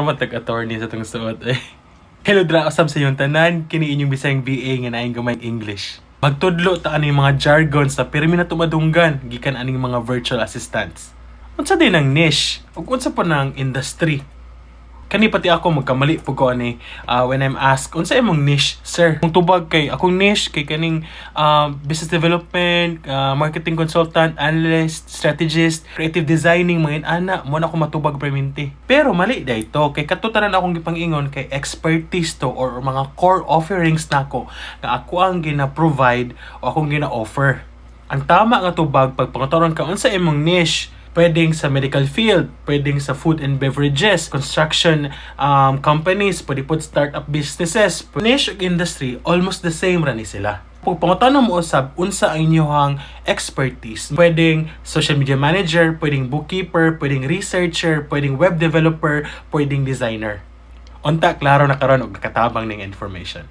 Matag attorney sa tong suot eh. Hello dra, usab sa inyong tanan, kini inyong Bisayang VA nga naing gamay English. Magtudlo ta aning mga jargons sa pirmi na tumadunggan gikan aning mga virtual assistants. Unsa din ang niche ug unsa po nang industry? Kani pati ako magkamali po ko ani when I'm asked, "Unsa imong niche, sir?" Kung tubag kay akong niche kay kaning business development, marketing consultant, analyst, strategist, creative designing, mga ana mo na ako matubag perminti. Pero mali diay to kay kato tanan akong gipang-ingon kay expertise to or mga core offerings nako nga ako ang gina-provide o akong gina-offer. Ang tama nga tubag pag pangutanon ka unsa imong niche, pwedeng sa medical field, pwedeng sa food and beverages, construction companies, pwede po startup businesses. Niche ug industry, almost the same ra ni sila. Pag pangutana mo usab unsa ang inyong expertise, pwedeng social media manager, pwedeng bookkeeper, pwedeng researcher, pwedeng web developer, pwedeng designer. Unta klaro na karon og nakatabang ning information.